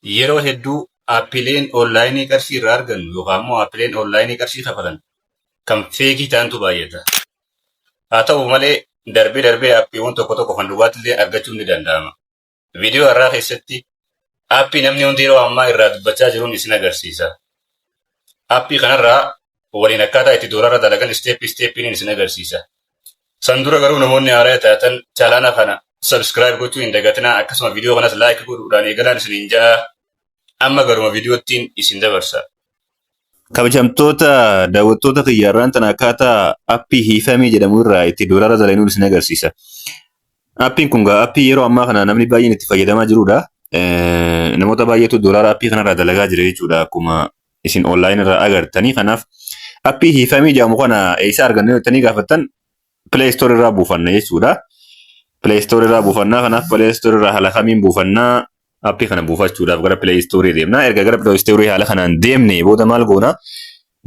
Yeroo hedduu aappiileen onlaayinii qarshii irraa argannu yookaan immoo aappiileen onlaayinii qarshii kafalan kan fake ta'antu baay'ata. Haa ta'u malee, darbee darbee aappiiwwan tokko tokko kan dhugaatillee argachuun ni danda'ama. Viidiyoo har'aa keessatti aappii namni hundi yeroo ammaa irraa dubbachaa jiruun isin agarsiisa. Aappii kanarraa waliin akkaataa itti doolara dalagan step stepiin isin agarsiisa. San dura garuu namoonni haaraa taatan chaanaala kana subscribe gochuu hin dagatinaa, akkasuma viidiyoo kanas like godhuudhaan eegalaan isiniin ja'a. Amma garuma viidiyoottiin isin dabarsa. Kabajamtoota daawwattoota kiyyaarraan tana akkaataa aappii Hifami jedhamu irraa itti doolara dalaguun isin agarsiisa. Aappiin kun gaa aappii yeroo ammaa kana namni baay'een itti fayyadamaa jirudha. Namoota baay'eetu doolara aappii kanarraa dalagaa jira jechuudha, akkuma isin online irraa agartanii. Kanaaf aappii Hifami jedhamu kana eessa arganne jettanii gaafattan, Play Store irraa buufanna jechuudha. Play Store irraa buufannaa. Kanaaf Play Store irraa haala kamiin buufannaa? Aappii kana buufachuudhaaf gara Play Store deemna. Erga gara Play Store haala kanaan deemne booda maal goona?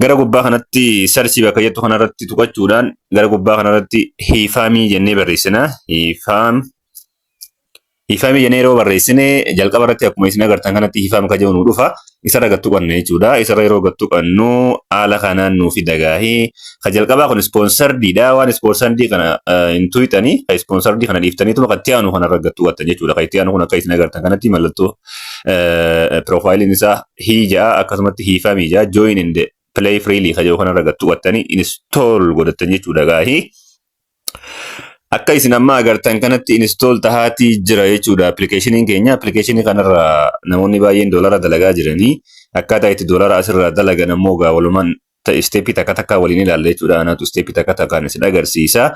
Gara gubbaa kanatti search bakka jettu kanarratti tuqachuudhaan gara gubbaa kanarratti Hifami jennee barreessina. Hifami jennee yeroo barreessine, jalqaba irratti akkuma isin agartan kanatti Hifam ka jedhu nu dhufa. Isarra gad tuqanna jechuudha. Isarra yeroo gad tuqannu haala kanaan nuu fida gaahii. Ka jalqabaa kun sponsorediidha. Waan sponsored kana hin tuqxanii, ka sponsored kana dhiiftaniituma kan itti aanu kanarra gad tuqattan jechuudha. Ka itti aanu kun akka isin agartan kanatti mallattoo piroofaayiliin isaa hii ja'a, akkasumatti Hifami ja'a, join and play freely ka jedhu kanarra gad tuqattanii install godhattan jechuudha gaahii. Akka isin amma agartan kanatti install tahaatii jira jechuudha appilikeeshiniin keenya. Appilikeeshinii kanarra namoonni baay'een doolara dalagaa jiranii. Akkaataa itti doolara asirraa dalagan ammoo gaa walumaan step takka takka waliin ilaalla jechuudha. Anaatu step takka takkaan isin agarsiisa.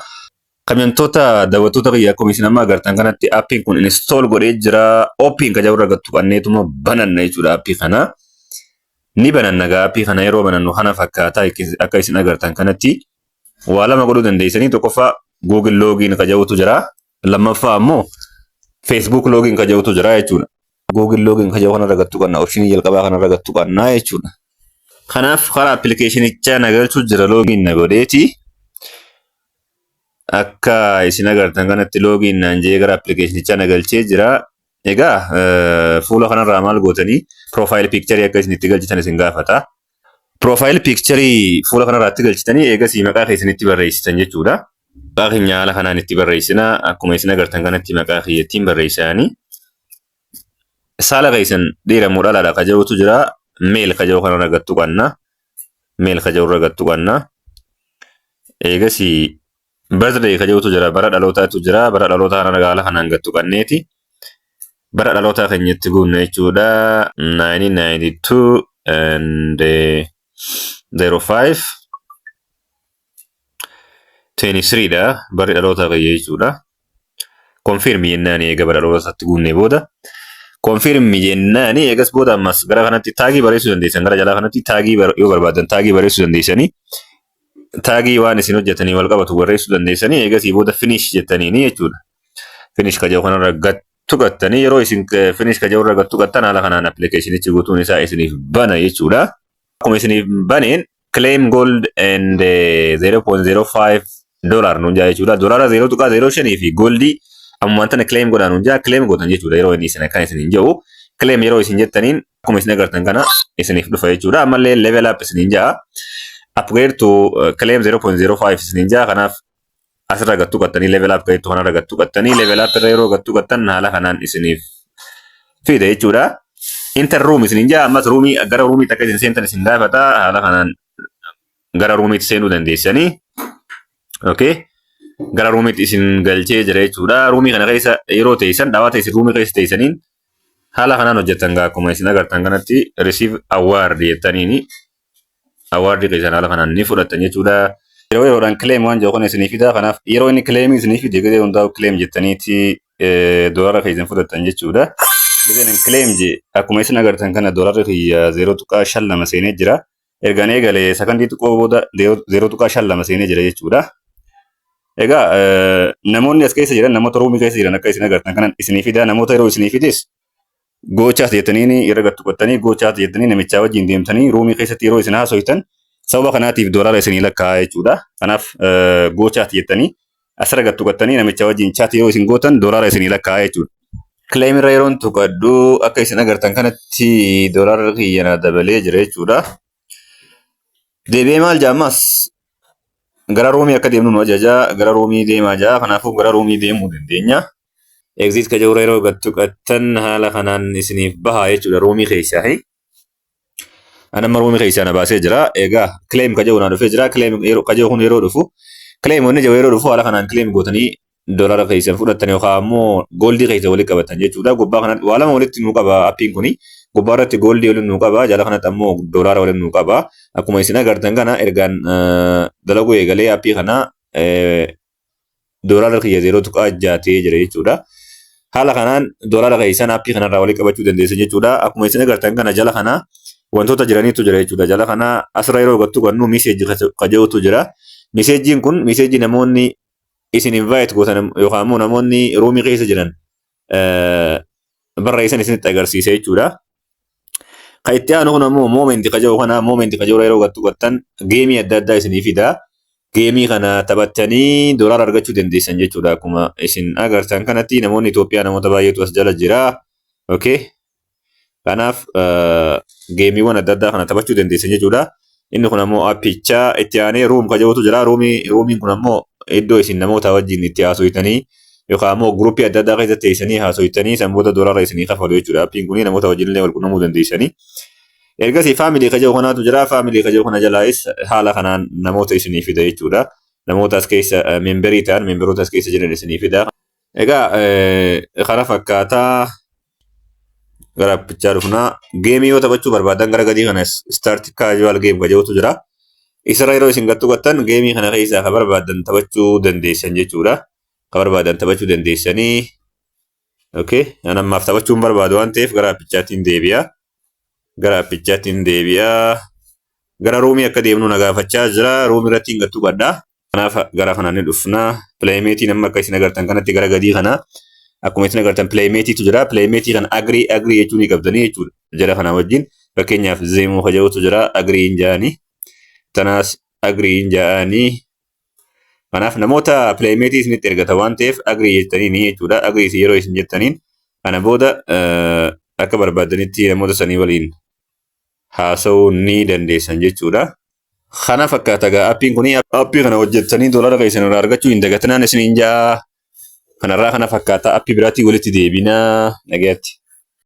Kabajamtoota daawwattoota kiyya, akkuma isin amma agartan kanatti aappiin kun install godhee jira. Open ka jedhu irra tuqanneetuma bananna jechuudha aappii kana. Ni bananna gaa. Aappii kana yeroo banannu kana fakkaata. Akka isin agartan kanatti waa lama godhuu dandeessanii: tokkoffaa Google login ka jedhutu jira. Lammaffaa ammoo Facebook login ka jedhutu jira jechuudha. Google login ka jedhu kanarra gad tuqanna, option jalqabaa kanarra gad tuqannaa jechuudha. Kanaaf karaa appilikeeshinichaa na galchuu jira, login na godheeti. Akka isin agartan kanatti login naan jee gara appilikeeshinichaa na galchee jira. Egaa fuula kanarraa maal gootanii? Profile picture akka isin itti galchitan isin gaafata. Profile picture fuula kanarraa itti galchitanii eegasii maqaa keessan itti barreessitan jechuudha. Maqaa keenya haala kanaan itti barreessina. Akkuma isin agartan kanatti maqaa kiyya ittiin barreessanii. Saala keessan dhiira moo dhalaadha ka jedhutu jira. Male ka jedhu kanarra gad tuqanna. Male ka jedhu irra gad tuqanna. Eegasii birthday ka jedhutu jira. Bara dhalootaatu jira. Bara dhalootaa kanarra haala kanaan gad tuqanneeti bara dhalootaa keenyatti guunna jechuudha. 1992 and 05 23 dha barri dhalootaa kiyya jechuudha. Confirm jennaan eega bara dhalootaatti guunnee booda. Confirm jennaan eegas booda ammas gara kanatti tag barreessuu dandeessan. Gara jalaa kanatti tag yoo barbaadan tag barreessuu dandeessanii. Tag waan isin hojjetanii wal qabatu barreessuu dandeessanii, eegasii booda finish jettaniini jechuudha. Finish ka jedhu kanarra gad tuqattanii, yeroo isin finish ka jedhu irra gad tuqattan haala kanaan appilikeeshinichi guutuun isaa isiniif bana jechuudha. Akkuma isiniif baneen claim gold and $0.05 nuun jaa jechuudha. Doolaara 0.05 fi gold ammumaan tana claim godhaa nuun jaa. Claim gootan jechuudha yeroo inni isin akkana isiniin jedhu. Claim yeroo isin jettaniin akkuma isin agartan kana isiniif dhufa jechuudha. Ammallee level up isiniin jaa. Upgrade to claim 0.05 isiniin jaa. Kanaaf asirra gad tuqattanii level up jettu kanarra gad tuqattanii, level up irra yeroo gad tuqattan haala kanaan isiniif fida jechuudha. Enter room isiniin jaa. Ammas room gara roomiitti akka isin seentan isin gaafata. Haala kanaan gara roomiitti seenuu dandeessanii. Okay. Gara roomiitti isin galchee jira jechuudha. Room kana keessa yeroo teessan, dhawaata isin room keessa teessaniin haala kanaan hojjettan gaa. Akkuma isin agartan kanatti receive award jettaniini award keessan haala kanaan ni fudhattan jechuudha. Yeroo yeroodhaan claim waan jiru kun isinii fida. Kanaaf yeroo inni claim isinii fide gidee hundaa'u claim jettaniiti doolara keessan fudhattan jechuudha. Gideen claim je akkuma isin agartan kana doolarri kiyya 0.52 seenee jira. Ergaan eegalee sakandii xiqqoo booda 0.52 seenee jira jechuudha. Egaa namoonni as keessa jiran, namoota room keessa jiran, akka isin agartan kana isinii fida. Namoota yeroo isinii fides go chat jettanii irra gad tuqattanii, go chat jettanii namichaa wajjin deemtanii room keessatti yeroo isin haasoytan sababa kanaatiif doolara isinii lakkaa'aa jechuudha. Kanaaf go chat jettanii asirra gad tuqattanii namichaa wajjin chat yeroo isin gootan doolara isinii lakkaa'aa jechuudha. Claim irra yeroon tuqadhu akka isin agartan kanatti doolaarri kiyya na dabalee jira jechuudha. Deebi'ee maal jaammas gara roomii akka deemnu nu ajajaa, gara roomii deemaa jaa. Kanaafuu gara roomii deemuu dandeenya. Exit ka jedhu yeroo gad tuqattan haala kanaan isiniif baha jechuudha roomii keessaa. Ani amma roomii keessaa na baasee jira. Egaa claim ka jedhu na dhufee jira. Claim ka jedhu kun yeroo dhufu, claim wanni jedhu yeroo dhufu, haala kanaan claim gootanii doolaara keessan fudhattan yookaan ammoo goldii keessa walitti qabatan jechuudha. Gubbaa kanatti waa lama walitti nuu qaba appiin kuni. Gubbaa irratti goldii walitti nuu qaba. Jala kanatti ammoo doolaara walitti nuu qaba. Akkuma isin agartan kana ergaan dalaguu eegalee appii kana doolaara kiyya 0.6 ta'ee jira jechuudha. Haala kanaan doolaara keessan appii kanarraa walitti qabachuu dandeessan jechuudha. Akkuma isin agartan kana jala kana wantoota jiraniitu jira jechuudha. Jala kana asirra yeroo gattu gannu message ka jedhutu jira. Messageiin kun message namoonni isin invite gootan yookaan immoo namoonni roomii keessa jiran barreessan isinitti agarsiisa jechuudha. Kan itti aanu kun ammoo moment ka jedhu kana, moment ka jedhu yeroo gattu gattan gameii adda addaa isinii fida. Gameii kana taphattanii doolaara argachuu dandeessan jechuudha. Akkuma isin agartan kanatti namoonni Itoophiyaa namoota baay'eetu as jala jira. Okay. Kanaaf gameiiwwan adda addaa kana taphachuu dandeessan jechuudha. Inni kun ammoo appichaa itti aanee room ka jedhutu jira. Roomii, roomiin kun ammoo iddoo isin namoota wajjin itti haasofitanii yookaan ammoo groupii adda addaa keessatti teessanii haasofitanii san booda doolaara isinii kafalu jechuudha. Appiin kun namoota wajjin illee wal qunnamuu dandeessanii. Ergasii family ka jedhu kanaatu jira. Family ka jedhu kana jalaayis haala kanaan namoota isinii fida jechuudha. Namoota as keessa memberii ta'an, memberoota as keessa jiran isinii fida. Egaa kana fakkaataa gara appichaa dhufnaa. Gameii yoo taphachuu barbaadan gara gadii kana start casual game ka jedhutu jira. Isarra yeroo isin gattu gattan gameii kana keessaa ka barbaadan taphachuu dandeessan jechuudha. Ka barbaadan taphachuu dandeessanii. Okay. An ammaaf taphachuu hin barbaadu waan ta'eef gara appichaattiin deebi'a. Gara appichaattiin deebi'a. Gara roomii akka deemnu na gaafachaa jira. Roomii irratti hin gattu gadha. Kanaaf gara kanaan ni dhufna. Playmateiin amma akka isin agartan kanatti gara gadii kana akkuma isin agartan playmateiitu jira. Playmateii kana agree, agree jechuu ni qabdanii jechuudha. Jara kana wajjin fakkeenyaaf zeemoo ka jedhutu jira. Agree hin jaanii. Tanaas agree hin jaanii. Kanaaf namoota playmateii isinitti ergata waan ta'eef agree jettanii ni jechuudha. Agree yeroo isin jettaniin kana booda akka barbaadanitti namoota sanii waliin haasa'uu ni dandeessan jechuudha. Kana fakkaata egaa appiin kun. Appii kana hojjettanii doolaara keessan irraa argachuu hin dagatinaan isiniin jaa. Kanarraa kana fakkaata, appii biraatiin walitti deebinaa, nagaatti.